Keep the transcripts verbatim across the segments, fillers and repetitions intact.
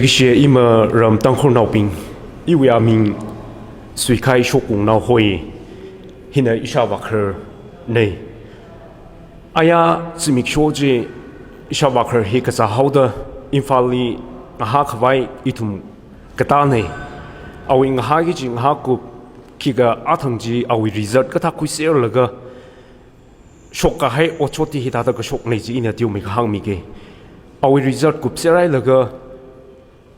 Leikashi imaram Tangkhulnaobing, iwui aming Suikhai Shokngungnao hoi, hina ishāvā khararnei. Aya zimiksho chi ishāvā kharar hi kazā haoda Imphalli ngahā khavai ithum katānei. Awui ngahāki kaji ngahākup khikha athang chi awui result kathā khuiserlaga shokkahai otshot hi hithāda kashoknei chi ina teomeikha hāngmike. Awui result kupserhailaga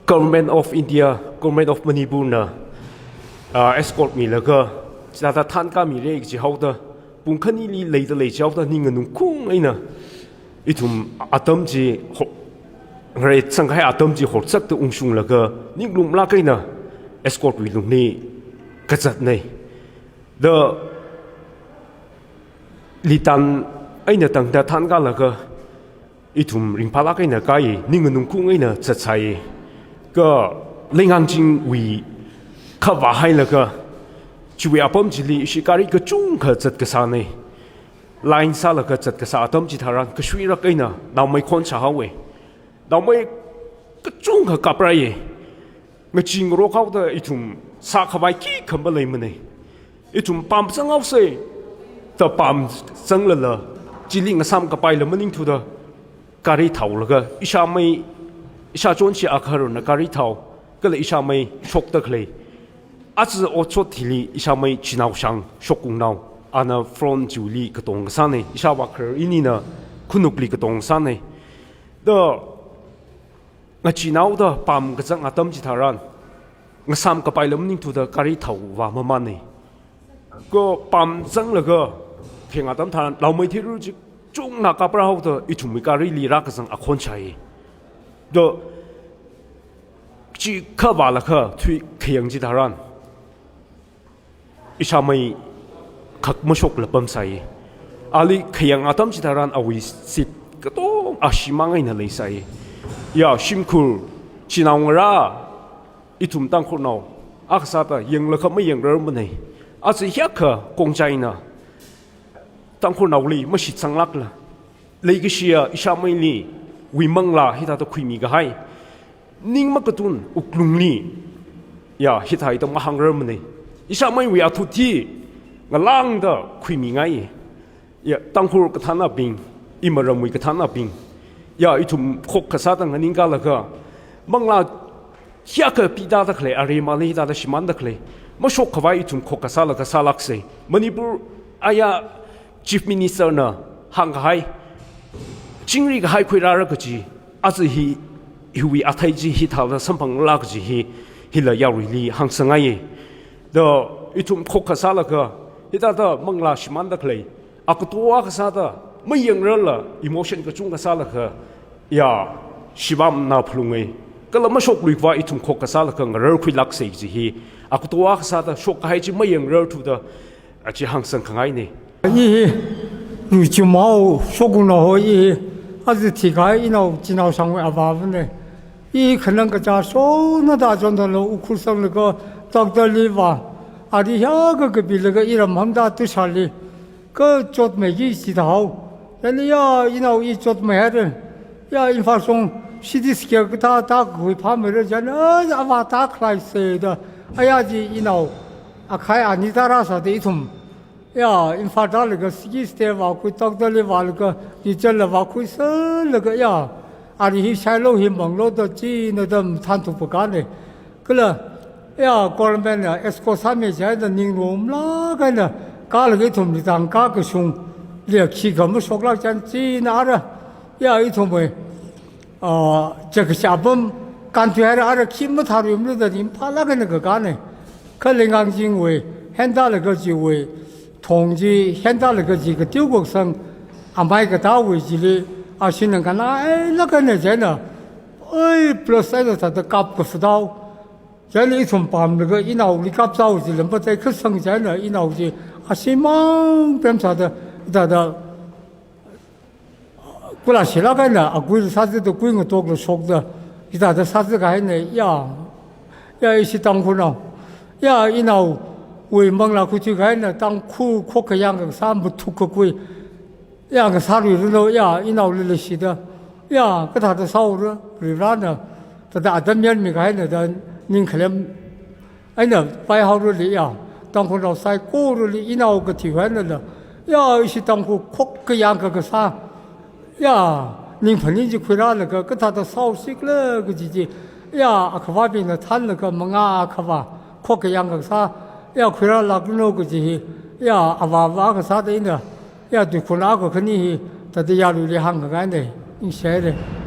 Government of India, Government of Manipur na, ah, escort milaga, chithāda thānkāmira kaji haoda, pung khanili leida lei jihaoda, ning nganungkhaung eina, ithum atam chi ho-, ngareizanghai atam chi horzakta ungshunglaga, ninglumlāk eina escort wui lungli kazatnei. Da litan eina tangda thānkālaga, ithum ringphālāk eina kāi, ning nganungkhaung eina zatsai. Kha Leingangchingwui khavā hailaga, chiwui apam chili ishi gari kachungkha zatkasānei. Line sālaga zatkasā atam chitharan, kashuirak eina naomei khonshā haowe. Naomei kachungkha kaprāye. Ngachee ngarok haoda ithum sākhavai khikha maleimanei. Ithum pamzang haosei, da pamzanglala, chili ngasāmkapaila maningthuda, gari thaolaga, ishāmei, ishāchonshi akha khararna gari thao, kala ishāmei shokda khalei. Aja otshot hili ishāmei Chinaoshang Shokngungnao, ana front chiwuili katong kasānei, ishāvā kharar inina khanukli katong kasānei. Da ngachee haoda pam kazang atam chitharan, ngasāmkapaila maningthuda gari thaovā mamanei. Kha pamzanglaga, theng atam tharan, naomei theirur chi chungna kaprā haoda, ithumwui garili rākazang akhon shāi. Da chi khavālakha, thui khayang chitharan, ishāmei khak mashokla pamsai. Ali khayang atam chitharan awui seat katong ashimang eina leisai. Ya, shimkhur, chinao ngarā, ithum Tangkhulnao akha sāda yanglakha mayangrarmanei. Aja hiyākha kongchaina Tangkhulnaoli mashitsanglākla, leikashiya ishāmeili wui manglā hithāda khuimi kahai, ning makatun wuklungli, ya, hithāda mahāngrarmanei. Ishāmeiwui athut hi ngalāngda khuimingai. Ya, Tangkhul kathānabing, imaramwui kathānabing, ya, ithum khokkha sāda nganingkālaga, manglā hiyākha pida da khalei, aremali hithāda shimānda khalei, mashokkhavai ithum khokkha sālaga sālāksei. Manipur aya Chief Minister na hāngkahai, chingri kahai khuirāra kaji, aja hi, hiwui athei chi hithāla samphanglā kaji hi, hila yaruili hāngsangngaiye. Da ithum khokkha sālaga, hithāda manglā shimānda khalei, akhatoa kasāda, mayangrarla, emotion kachungkha sālaga, ya, shibamna phalunge. Kala mashokluikhavai ithum khokkha sālaga ngararkhuilāksei kaji hi, akhatoa kasāda shokkahai chi mayangrarthuda, aja hāngsangkhangainei. I hi, Luichumao Shokngungnao hoi, i hi, aja thikahai inao Chinaoshangwui avāvanei. I khanang kachā shonada chonthalo Ukhrul sanglaga, doctor li vā, ari hiyākha kapilaga iram hangda Tushar li, kachotmeiki chithāhao. Chieina ya, inao i chotmeihaira. Ya, Imphal shong C T scan kathā thā kakhui phāmeira chieina, a, avā tākhalei sāda. Aya chi inao akhai ani tārāsāda ithum, ya, Imphal tālaga C T scan vākhui, doctor li vālaga, result la vākhuisālaga, ya, ari hi shailo hi manglo da chieina da mathānthukpa kanei. Kala, ya, government na escort sāmi chieina ningrumlāk eina, kālaga ithumli tangkā kashungli khikha mashoklāk chieina chieina ara, ya, ithumwui, ah, chakashapam kānthuihaira ara khi mathāruimlu da ringphālāk eina kakānei. Kha Leingangchingwui hentalaga chiwui thong chi hentalaga chi katiu kaksang amai katāwui chili, ashina khanālāk eina chieina, oi, plus eina thāda kap kafutao. Chieina ithum pamlaga inaoli kapsao chili matai kasang chieina inao chi ashimang pemsāda, thāda, kula shilāk eina, akui sāzada, kui ngatokla shokda, hithāda sāzakahainei, ya. Ya, ishi Tangkhulnao. Ya, inaowui manglā khuithuikahaina, Tangkhul khokkha yangkasā mathuk kakhui. Ya, ngasāluiranu, ya, inaoli leishida. Ya, kathāda sāura, Varivarana Thāda atam yarmi kahaina da ning khalem. Eina paihaorali ya, Tangkhulnao saikorali inao kathi haina da, ya, ishi Tangkhul khokkayang kakasā, ya, ning phaning chi khuirālaga kathāda sāhaosi khala kaji chi, ya, akhavābingna thānlaga mangā akhavā khokkayang kakasā, ya, khuirālāklu kaji hi, ya, avāva kasāda ina, ya, tuikhon akha khani hi, thāda yaruili hāngkhangaina, ningshihaira.